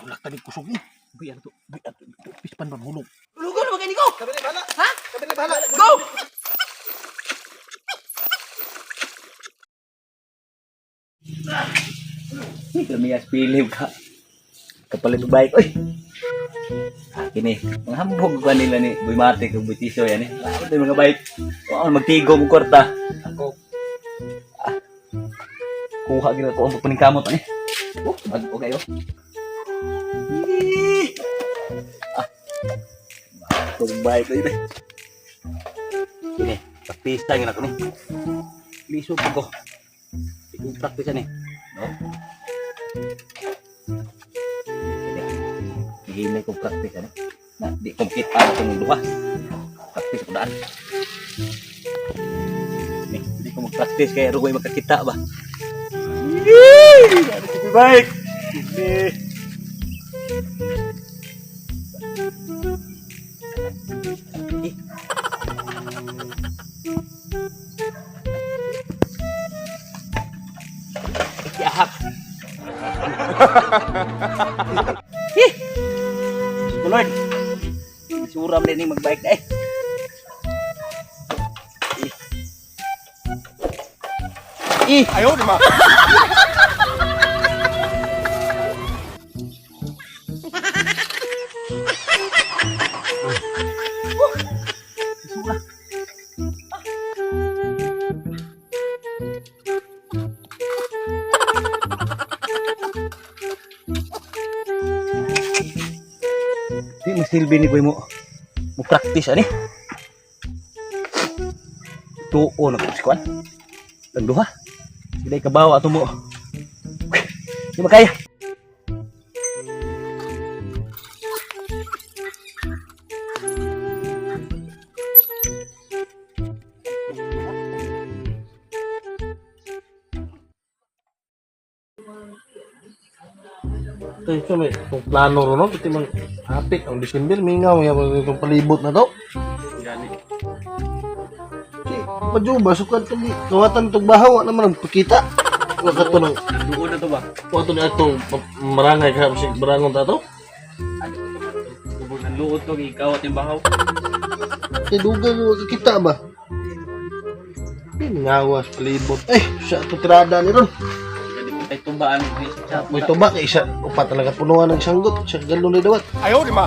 Tulak tadi kusog ni. Uy, ano to? Uy, ato, pispan ba hulog? Lugo na magani ko. Kami bahala. Ha? Kami bahala. Go! Kami as Philip ka. Kapalit og bike. Oy. Kini, mga hambog ba nila ni Boy Mate kag Boy Tiso yan eh. Ako yung mga bike. Wa man magtigom og kwarta. Ako. Ah. Kuha gyud ako ang pagpaningkamot ani. Oh, bag-o kayo. Yee! Ah. Bagong bike na yun eh. Kini, praktisa gyud ako ni. Lisod ko. Ikong practice ani. No? Hihimay kong practice ano. Na, di kong kita itong duha. Practice ko daan. Ni, di ko mag-practice kaya rugoy magkakita ba. Yee! Ano si bike? Hindi. Yahak. Diyos ko, Lord. Suram din yung magbike na eh. Eh. Ayaw di ma. Sura. Di magsilbi ni boy mo. Mo practice ani. Tuo na ko si kuan. Ang duha. Hindi kabawa ato mo. Di makaya. Ito ito may itong plano ro no, pati mang hapit ang December mingaw ya itong palibot na to. Gani. Si Pajuba sukad tagi kawatan tog bahaw wa naman ang pakita. Wa ka to nang Duo na to ba? wa to ni atong marangay ka si barangon ta to. Ang luot to ikaw at yung bahaw. Kay dugay wa ka kita ba? Mingawas palibot. Eh, sa ato tirada ni ron. Gani ko tayo tumbaan. May tuba kay isa upat talaga punuan ng sanggot sa galon ni dawat. Ayaw, di ma.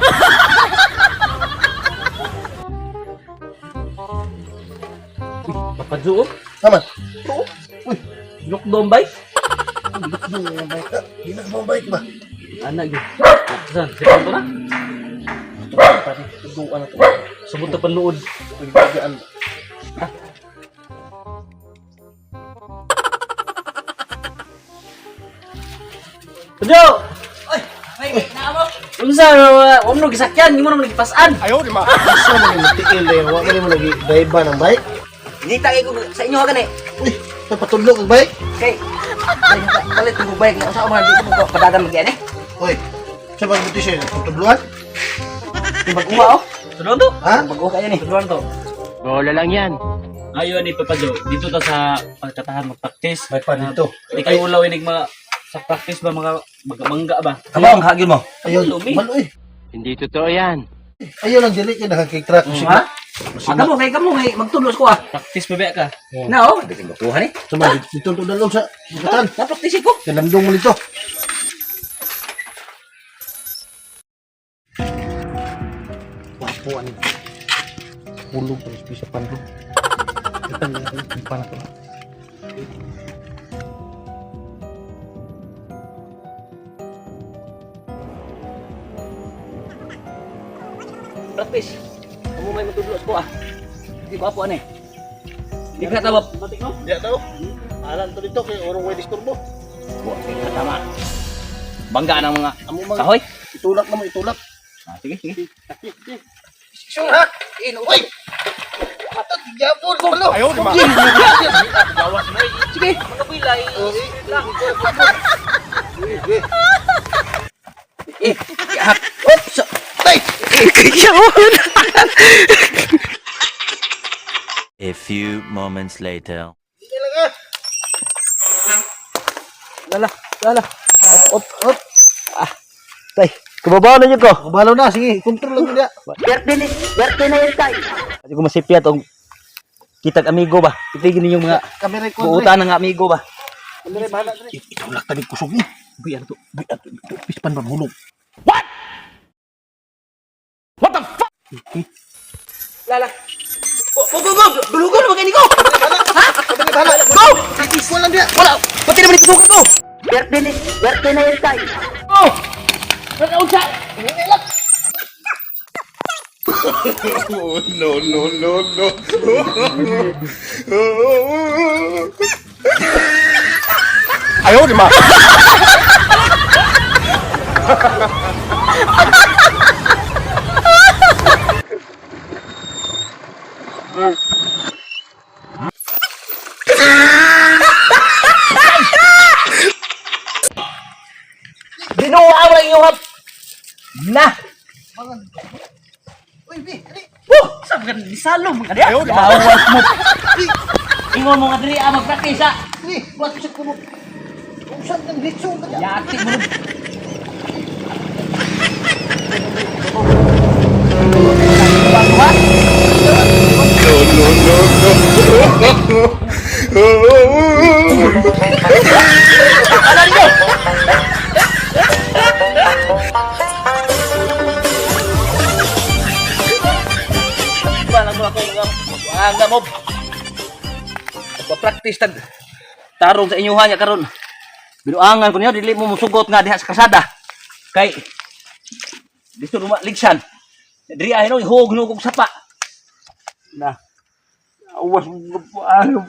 Papadyo oh. Tama. Oo. Uy, Lockdown bike? lukdong ang bike. Ah, Ginagawa bike ba? Ana gyud. Saan? Saan to na? Pare, tuduan na to. Subot na panluod. Uy, bagaan. Padyo! Oy, may naamo. Unsa wa mo gisakyan, imo naman gipasan. Ayaw, di ma. Asa man yung tiil na yun? Wa man mo lagi drive ng bike? Ngita kay ko sa inyo ha gani. Uy, napatudlo kag bike? Kay ay, palit mo bike na usa man di ko padagan mag eh. Uy, sa pagbuti siya, patudloan? Baguha oh. Tudloan to? Ha? Baguha kayo ni. Tudloan to. Bola lang yan. Ayo ni Papa Joe, dito ta sa pagkatahan mag-practice. May pa dito. Di kayo ulaw inig mga sa practice ba mga magamangga ba? Kamo ang hagil mo. Ayun, Lumi. malo eh. Hindi totoo yan. Ayun ang dili kay nakakiktrack. Ha? Aga mo kay kamo kay magtudlo ko ah. Practice pa ba ka? Na oh, di ko kuha ni. Sama, dito to dalong sa bukatan. Na practice ko. Kalandong mo nito. Wapo ani. Hulog pa sa pandong. Ito na ito pa na to. Practice. Kamo may magtudlo ko ah. Di ko apo ani. Di ka tawag. Matik no? Diya tao. Alam to dito kay orong way disturbo. Wa di ka tama. Bangga ng mga Amo mang kahoy. itulak na mo itulak. Ah, sige, sige. Sure ha. Uy. Ato gapon ko lo. Ayaw, di ma. Sige, mga pilay. Eh, yahak. Oops. Tay. A few moments later. Sige lang ah. Lala, lala. Op, op, op. Ah. Tay, kubabaw na niyo ko. Kabalo na, sige, control lang niya. Ati ko masipya tong kitag amigo ba. Itigin ninyong mga Kamera ko. buutan ng amigo ba. Kamera bahala dre. Ikaw lang tanig kusog ni. Buyan to, buyan to, pispan ba hulog. Lala. Go, go, go! Dulugon na magkainig ko! Ha? Bahala. Go! Kuan lang dia. Wala! Pati naman ikusukan ko! Go! Nakaunsa! Ayaw di ma. Binuha mo lang inyong hap! Na! Uy, bi, dali. Woo! Sa mga nisalo mga diya! Ayaw di ma! Awas mo! Ingon mo nga diri ah, mag-practice ah! Dali, wala ko sa kuno. Usan kang litso ka niya. Yati mo! Wala mo ako mga mabuanga mo. Pagpa-practice tag tarong sa inyuhan niya karon. Binuangan ko niyo dili mo musugot nga diha sa kasada. Kay dito ruma ligsan. Diri ay no ihog no kog sapa. Na. Awas mo ano.